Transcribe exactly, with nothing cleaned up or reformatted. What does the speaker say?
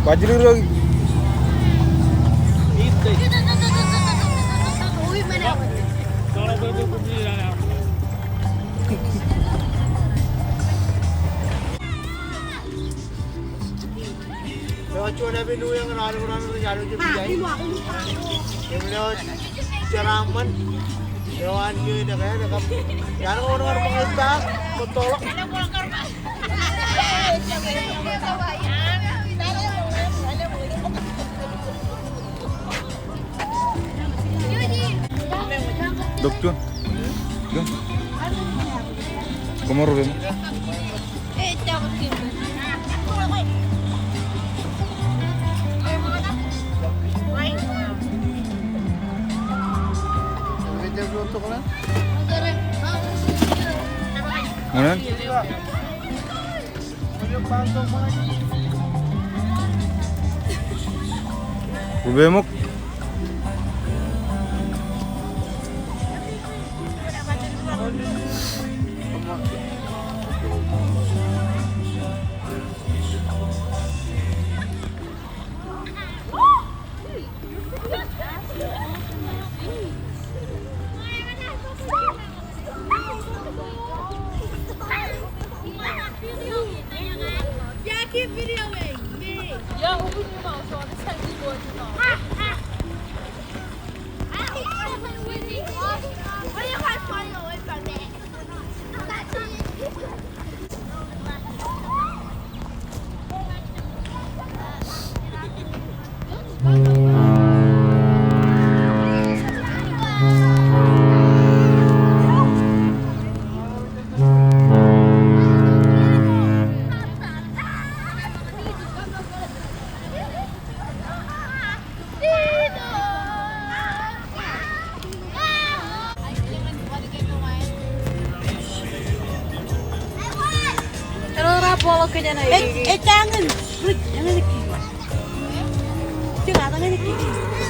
Wajri rogi. Eo, juon Happy New Year ñan aolep raṇ rej aloe jab ijai. Im eo, jeraaṃṃan eo an eo ej dekā, dekā. Iar ñan wōnṃaanḷọk ṃōttoḷọk. Dok juon. Juon. Koṃro rupeeṃ. Unin. Rupeeṃok. Yeah, keep videoing me. Yeah, open your mouth, Sean. It's time to go in your mouth. Ah, ah. I don't want to win. Why you guys running away from me? Ej, ej, eñin, ej, eñin.